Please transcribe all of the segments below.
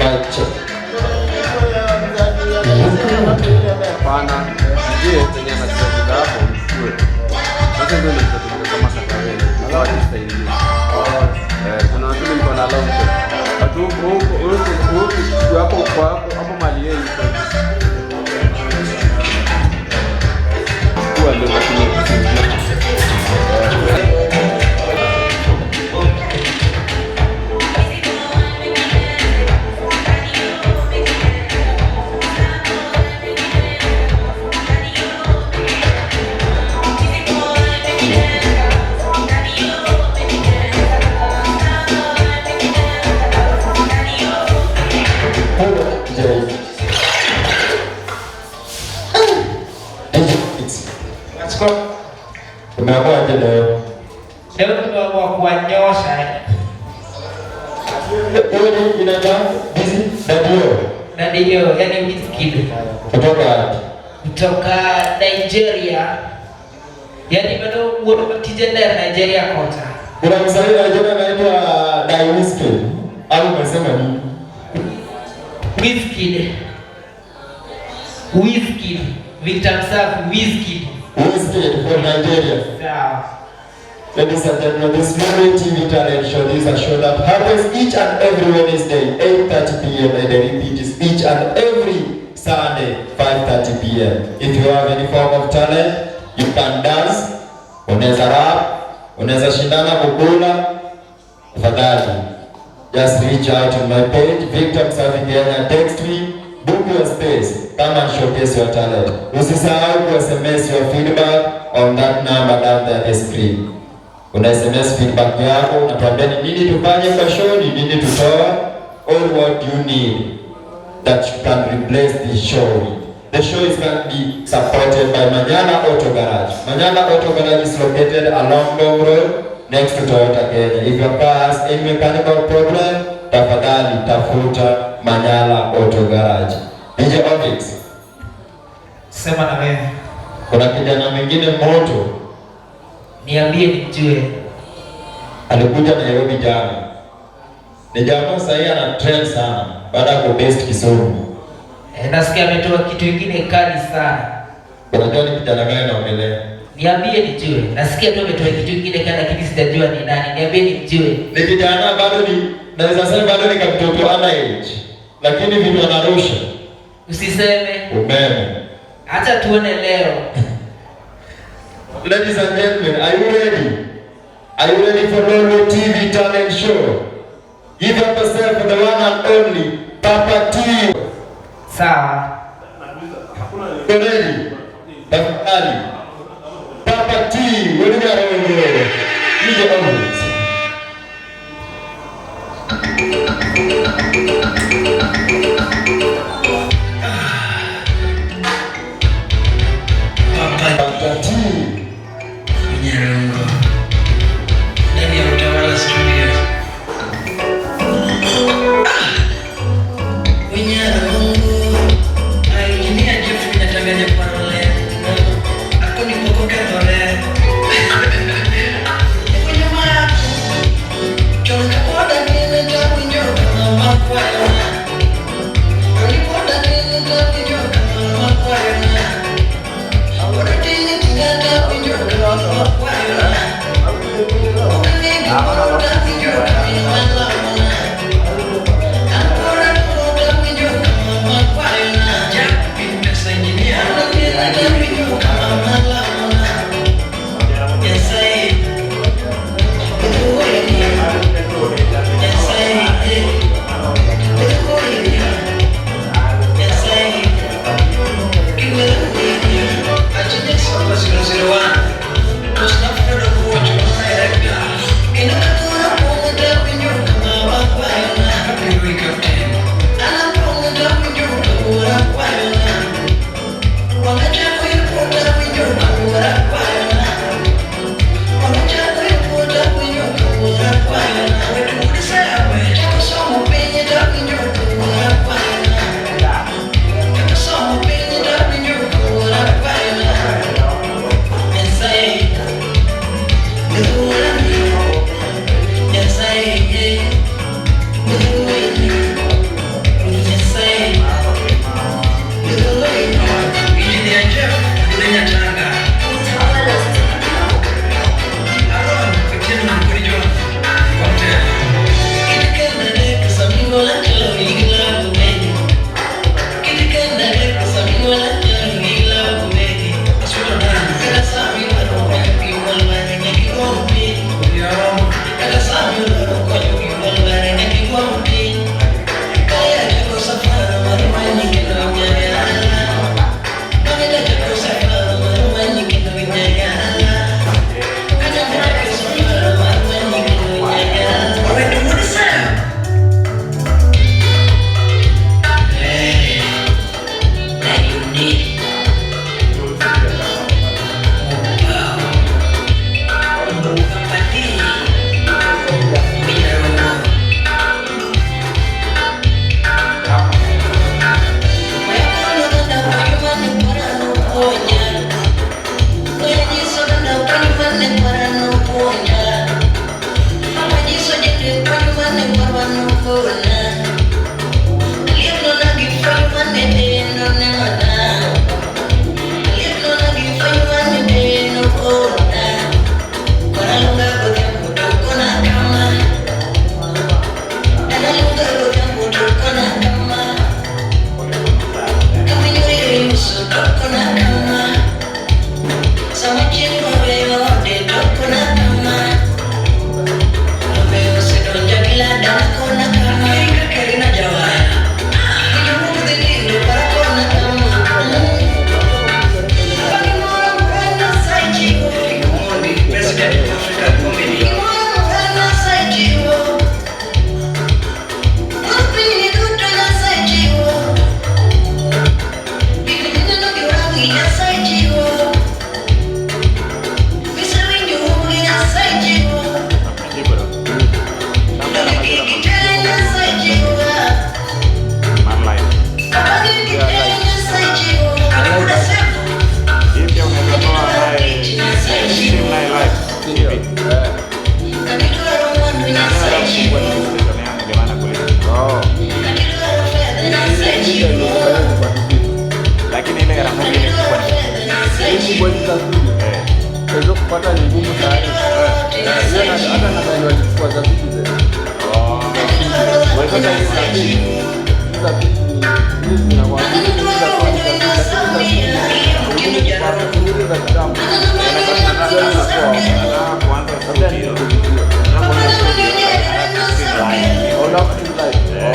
Mic check. Hapana. Je, penye anacheza hapo mchukue. Sasa ndio inatumika kama katawele. Na watu style hiyo. Eh, kuna watu nilikuwa na long shot. Watu huko huko huko huko hapo kwa hapo hapo mali yeye iko. Chukua ndio utatumia. Hello, DJ. DJ, Let's go. umeamua aje leo? Leo tumeamua kuwanyosha eh. Hiyo ni inaitwa busy na ndio Na ndiyo, yani Wizkid kutoka wapi? kutoka Nigeria, yani bado wuod tije ler Nigeria kocha. Kuna msanii Nigeria anaitwa Dai Wizkid au umesema nini? Wizkid, Wizkid, Victor Msafi, Wizkid. Wizkid from Nigeria. Sawa. Ladies and gentlemen, this Memory TV talent show, this is a show that happens each and every Wednesday, 8:30 p.m. and the repeat is each and every Sunday, 5:30 p.m. If you have any form of talent, you can dance, unaweza rap, unaweza shindana kukula, tafadhali just reach out on my page, Victor Msafi Kenya, text me, book your space, come and showcase your talent. Usisahau ku SMS your feedback on that number down there the screen. Una SMS feedback yako, unatuambia ni nini tufanye kwa show, ni nini tutoa, all what you need that you can replace the show with. The show is going to be supported by Manyala Auto Garage. Manyala Auto Garage is located along Dong Road next to Toyota Kenya. If your car has any mechanical problem, tafadhali tafuta Manyala Auto Garage. DJ Ovix, Sema na wewe. kuna kijana mwingine moto Niambie nimjue. alikuja Nairobi jana. Ni jamaa sahii ana trend sana baada ya kubest Kisumu. Eh, nasikia ametoa kitu ingine kali sana. Unajua ni kijana gani naongelea? Niambie nijue. Nasikia tu ametoa kitu ingine kali lakini sijajua ni nani. Niambie nimjue. Ni kijana bado ni naweza sema bado ni kamtoto ana age, lakini vitu anarusha Usiseme. umeme. Acha tuone leo. Ladies and gentlemen, are you ready? Are you ready for Lolo TV talent show? Give up yourself for the one and only Papa T. Sawa. You ready? Tafadhali. Papa T, wewe DJ Owens. Papa Papa T. Nyarongo ndani ya Utawala Studios. Ah, Nyarongo engineer Jeff inatanganya parole akoni poko kethore kwenye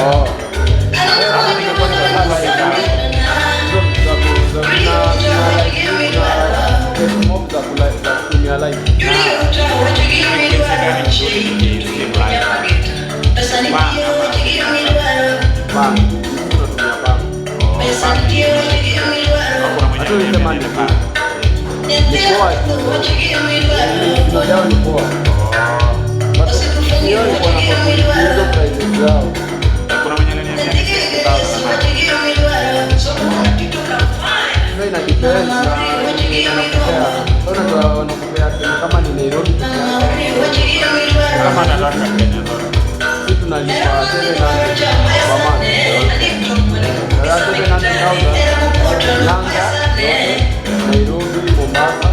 Oh. Hata ningekuwa nimevaa Hizo za ku- za kuna mob za kutumia live. Frequency gani nzuri nikistream live? Bang. Tunatumia bang. Kuna mwenye Hata ulisema aliniambia ni ni Ni poa. Ni yao ni poa. But hiyo ilikuwa na hizo prices zao. Kuna mwenye aliniambia ni 60,000. Sasa ina depend na wanakupea. Sasa unajua wanakupea sema kama ni Nairobi peke yake. Kama nataka Kenya zote. Sisi tunalipa 700 per month. Sasa 700,000 Nyanza, Nairobi, Mombasa.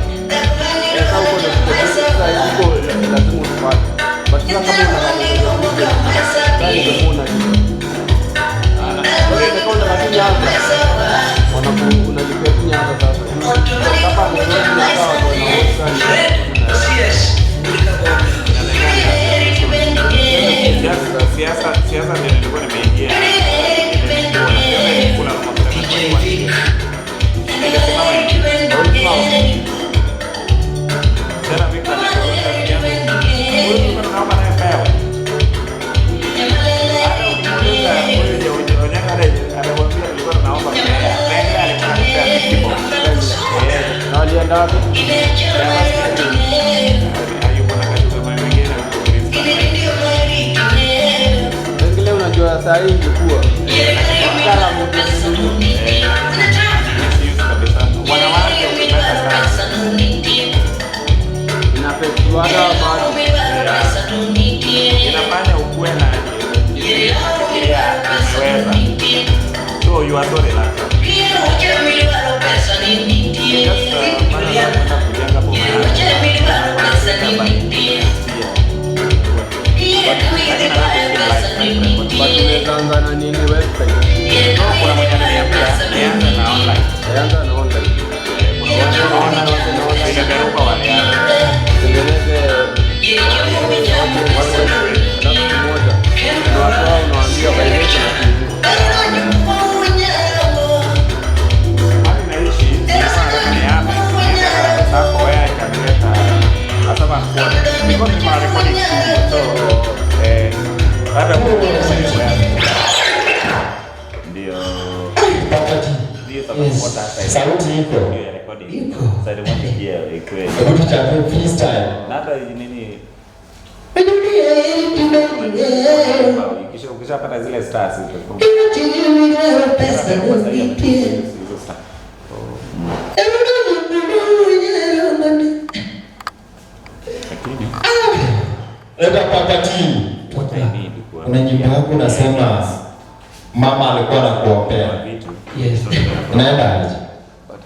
Sasa huko ndio tuko sasa huko lazima utupate. But sasa kama unataka sasa itakuwa unalipa. Sasa kama unataka tu Nyanza, unalipia tu Nyanza sasa. Kama Nairobi na sawa watu wana Siasa ndio nilikuwa nimeingia. Kuna mafuta Original. Tena Victor alikuwa huyu tulikuwa tunaomba naye pewa. Hata ukimuuliza huyu ndio Onyango atakwambia tulikuwa tunaomba pewa. Pengine alikuwa anatupea 50 bob. Na walienda wapi? Hayupo na kazi za mwingine huko Kristo. Pengine unajua saa hii ilikuwa karamu. Misuse kabisa. Wanawake ukipenda sana. Inafektiwaga mahali. Inafanya ukuwe na fikiria umeweza. So you are so relaxed. Just mara kwenda kujenga boma yako. But unaweza anza na nini website? No, kuna mwenye aliniambia nianze na online. Anza na online. Nimeruka walianza. Tengeneze website alafu moja. Unawatoa unawaambia by the way kuna TV. Hali naishi, nihame, sasa wewe ikanileta hasa kwa nilikuwa nima recording studio, so hata ndio Papa T. ndio sababu kwa sasa Sauti iko. ndio ya recording. Iko. Sasa ndio mwanzo ikwe. Hebu tuchape freestyle. Na hata nini ukishapata zile stars hizo. Hizo stars. Lakini Leta Papa T. what I need kwa Kuna nyimbo yako unasema mama alikuwa anakuombea. vitu. Yes. Inaenda aje? But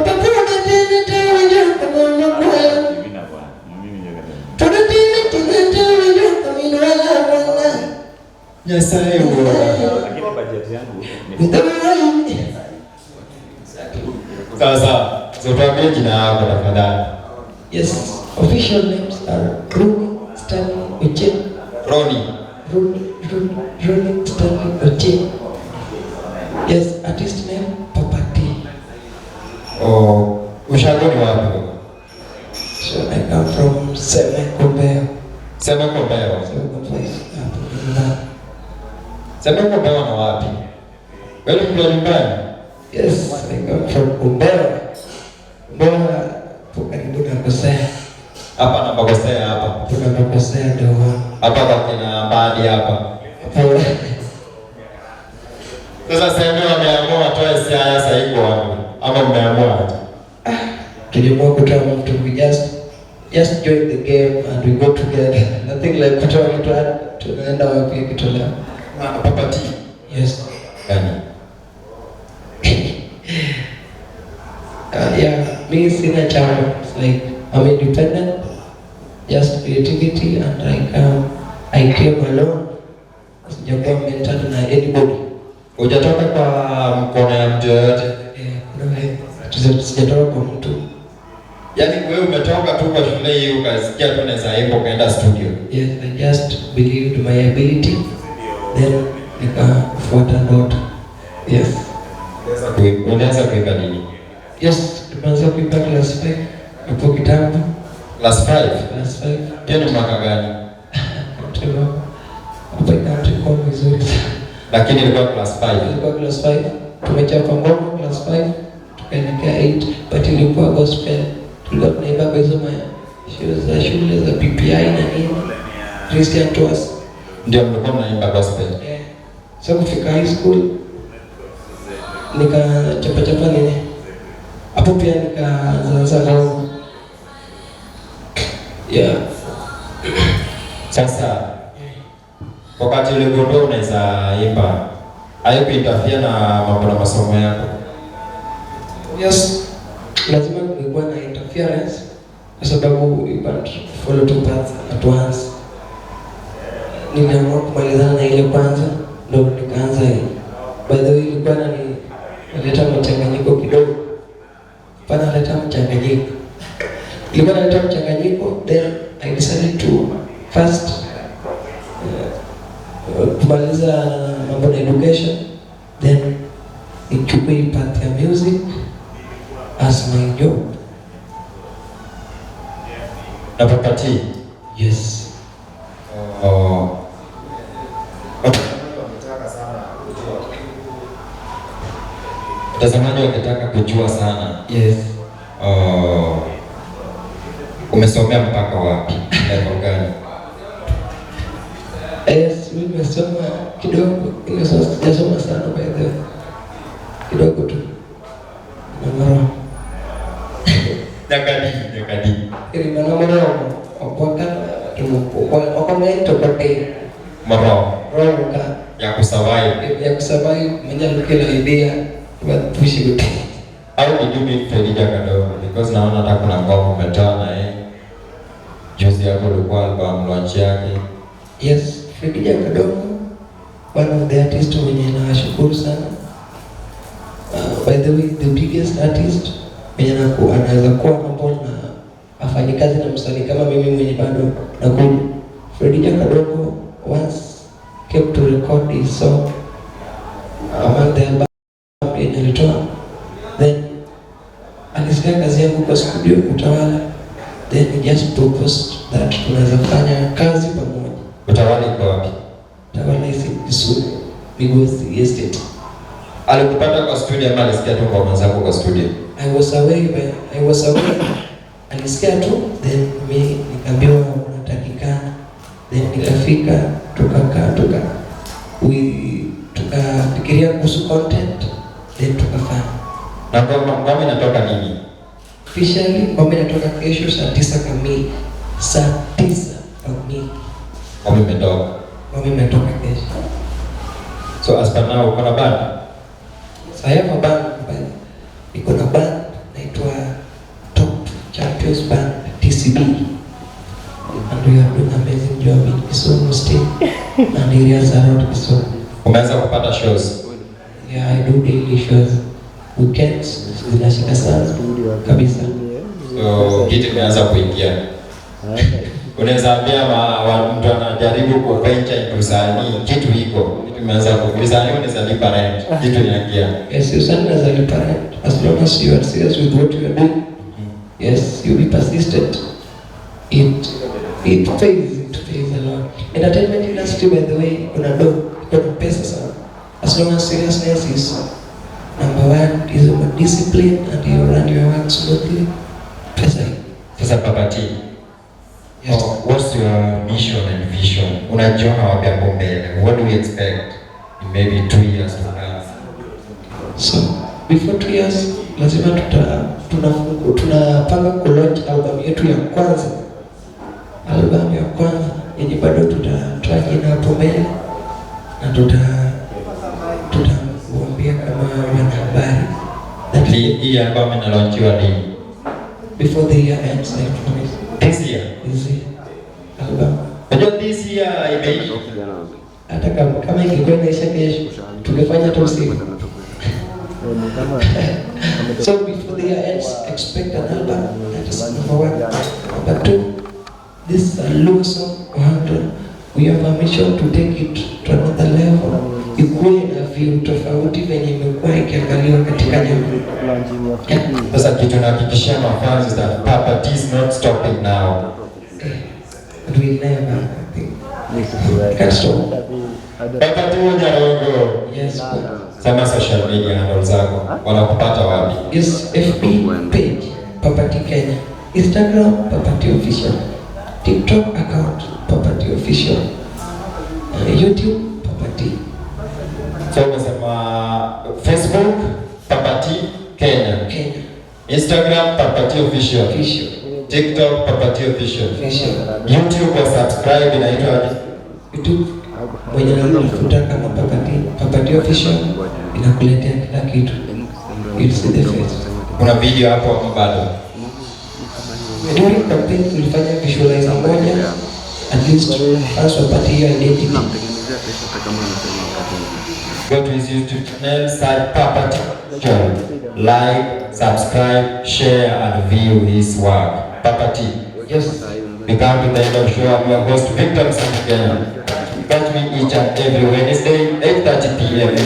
anza na build kwanza. Mimi na bwana. Mimi ndio Nyasaye uona. Lakini budget yangu ni Sawa sawa. So tuambie jina yako tafadhali. Yes, official names are Rooney Stanley Ochieng. Roni. Rooney, Rooney, Rooney Stanley Ochieng. Yes, artist name Papa T. Oh, ushago ni wapi? So I come from Seme Kombeo. Seme Kombeo. Seme Kombeo. Hapo nyumbani. Seme Kombeo na wapi? Wewe ni mtu wa nyumbani? Yes, I come from Kombeo. Kombeo hapo karibu na Kosea. Hapa na Makosea hapa. Hapo na Makosea ndio Hapa kwa kina Mbadi hapa. hapo. Sasa seme wameamua watoe Siaya sasa iko wapi? Ama mmeamua aje? Tuliamua kutoa mtu, we just join the game and we go together. Nothing like kutoa mtu tunaenda wapi akitolewa. Na Papa T. Yes. Gani? Yeah, me sina chama. It's like I'm independent, just creativity and like I came alone. Sijakuwa mentored na anybody. Hujatoka kwa mkono ya mtu yoyote? Eh, kuna vile sijatoka kwa mtu. Yaani wewe umetoka tu kwa shule hii ukasikia tu unaweza imba, ukaenda studio. Yes, I just believed my ability, then nikafuata ndoto. Yes. Ulianza kuimba lini? Yes, tumeanza kuimba class 5 hapo kitambo. Class 5. Class 5. Hiyo ni mwaka gani? Can't remember. Hapo I can't recall vizuri sana. Lakini ilikuwa class 5. Ilikuwa class 5. Tumechapa ngoma class 5, tukaelekea 8, but ilikuwa gospel. Tulikuwa tunaimba kwa hizo ma show za shule za PPI na nini. Christian tours. Ndio mlikuwa mnaimba gospel. Yeah. So kufika high school nikachapa chapa nini hapo pia nikaanza ngoma. Yeah. Sasa wakati uligundua unaweza imba, haikuinterfere na mambo na masomo yako? Yes, lazima kungekuwa na interference kwa sababu you can't follow two paths at once. Niliamua kumalizana na ile kwanza, ndo nikaanza hii. By the way, ilikuwa naleta mchanganyiko kidogo, panaleta mchanganyiko, ilikuwa naleta mchanganyiko, then I decided to first kumaliza mambo na education, then nichukue hii path ya music as my job. Na Papa T? Yes. Oh. Watazamaji wakitaka kujua sana. Yes. Oh, umesomea mpaka wapi? Level gani? Yes, mimi nimesoma kidogo, sijasoma sana by the way. Kidogo tu. Na moro. Nyakadi, nyakadi. Iri mana moromo. Okwaka okong'eny to kotin. Moromo. Romo ka. Ya kusurvive. Ya kusurvive, manyalo kelo idea pushi gote. How did you meet Freddy Jakadongo? Because naona hata kuna ngoma umetoa na yeye. Juzi hapo ulikuwa album launch yake. Yes, Freddy Jakadongo, one of the artists mwenye nawashukuru sana. By the way, the biggest artist mwenye anaweza kuwa humble na afanye kazi na msanii kama mimi mwenye bado nakuja. Freddy Jakadongo once came to record his song among the album yenye alitoa. Then alisikia kazi yangu kwa studio Utawala, then he just proposed that tunaweza fanya kazi pamoja. Utawala iko wapi? Utawala is in Kisumu, Migosi Estate. Alikupata kwa studio ama alisikia tu ngoma zako kwa studio? I was away, but I was away. Alisikia tu, then mi nikaambiwa unatakikana, then nikafika, tukakaa, tukafikiria kuhusu content, then tukafanya. Na ngoma inatoka nini? Officially ngoma inatoka kesho saa 9 kamili. Saa 9 kamili. Ngoma imetoka. Ngoma imetoka kesho. So as per now uko na band? So I have a band, but niko na band naitwa Top Champions Band TCB. And we are doing amazing job in Kisumu State and areas around Kisumu. Umeanza kupata shows? Yeah, I do daily shows. Weekends zinashika sana kabisa. So kitu imeanza kuingia. Unaweza ambia mtu anajaribu ku venture into usanii, kitu iko. Kitu imeanza ku usanii, unaweza lipa rent, kitu inaingia. Yes, usanii unaweza lipa rent as long as you are serious with what you are doing. Yes, you be persistent. It pays a lot. Entertainment industry, by the way, kuna do, kuna pesa sana. As long as seriousness is number one, is about discipline and you run your work smoothly, pesa iko. Sasa Papa T. Yes. Oh, what's your mission and vision? Unajiona wapi hapo mbele? What do we expect in maybe 2 years to come? So before 2 years lazima tunapanga kulaunch album yetu ya kwanza, album ya kwanza yenye bado tutatoa jina hapo mbele na tutawaambia kama wanahabari that Hii album inalaunchiwa lini? Before the year ends, I promise. This year. This year album. Unajua this year imeisha. Hata kama ingekuwa inaisha kesho tungefanya tu usiku. So before the year ends, expect an album. That is number one. Number two, this Luo song Ohangla, we have a mission to take it to another level. Ikuwe na view tofauti venye imekuwa ikiangaliwa katika jamii. Yeah. Sasa kitu nahakikishia mafans is that Papa T is not stopping now. It will never, I think. Can't stop. Papa T Nyarongo. Yes, but Sema social media handle zako. Wanakupata wapi? Yes, FB page Papa T Kenya, Instagram Papa T Official, TikTok account Papa T Official, YouTube Papa T. So umesema Facebook Papa T Kenya. Kenya. Instagram Papa T Official. Official. TikTok Papa T Official. Official. YouTube wa subscribe inaitwa YouTube mwenye anatafuta kama Papa T, Papa T Official inakuletea kila kitu. You'll see the face. Kuna video hapo ama bado? During campaign tulifanya visualizer moja, at least fans wapate hiyo identity. Namtengenezea pesa hata kama anasema wakati Go to his YouTube channel, search Papa T Official. Like, subscribe, share and view his work. Papa T. Yes. We come to the end of show. I'm your host, Victor Msami Kenya. Catch me each and every Wednesday, 8:30 p.m. and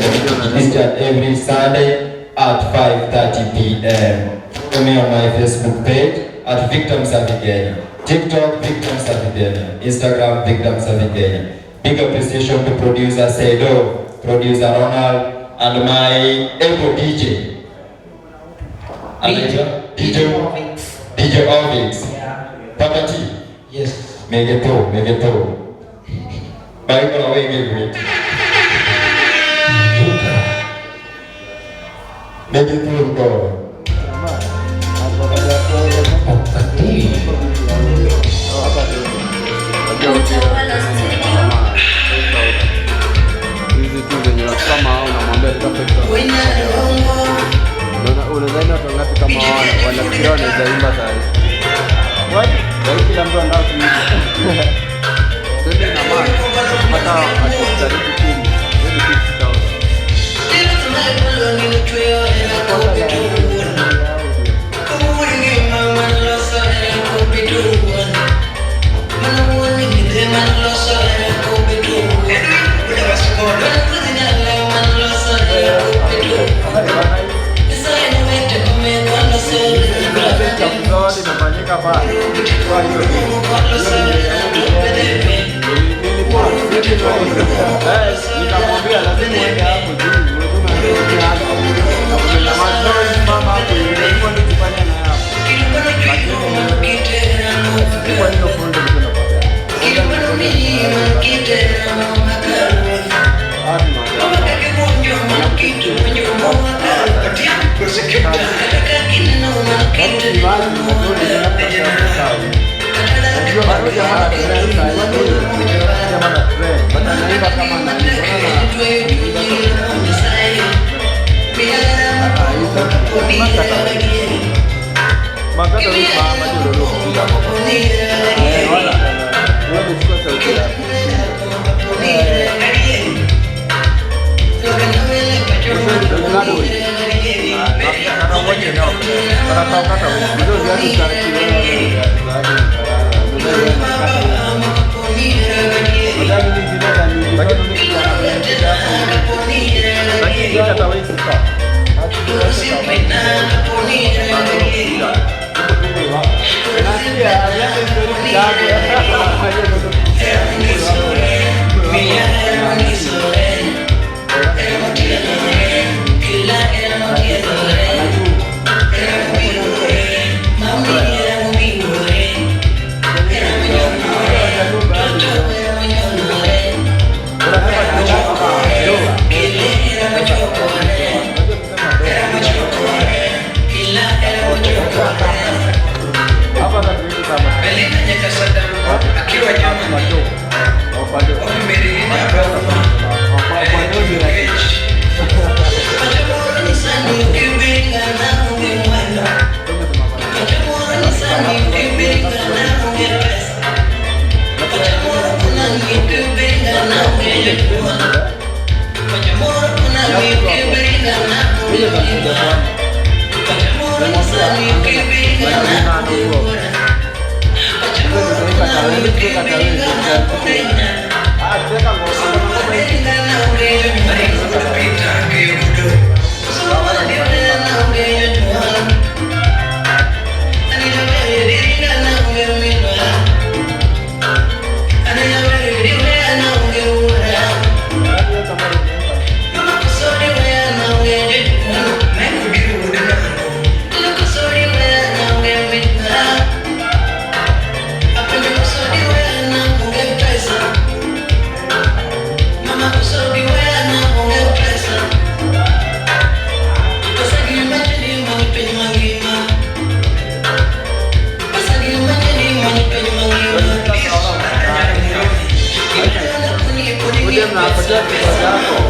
each and every Sunday at 5:30 p.m. Follow me on my Facebook page at Victor Msafi Kenya, TikTok Victor Msafi Kenya, Instagram Victor Msafi Kenya. Big appreciation to producer Seido, producer Ronald, and my able DJ. Anaitwa DJ Ovix. DJ Ovix. Yeah. Papa T. Yes. Megeto, megeto. Bye kwa wengi wetu. Megeto kwa. Papa T. Unajua hizi tu zenye watu kama hao unamwambia tutafika. Unaona, unadhani watu wangapi kama hao wanafikiria wanaweza imba saa hii? Saa hii kila mtu anataka kuimba. Twende na maana hata akijaribu 10, maybe 50,000. Zote inafanyika pale. Kwa hiyo nikamwambia lazima uende hapo juu. Unajua hapo. Na mazoezi mama hapo, lazima ndio tufanye na hapo. Lakini kwa hiyo fundi ndio tunapata. Hadi Ah, cheka ngoma. Uje mnapatia pesa zako.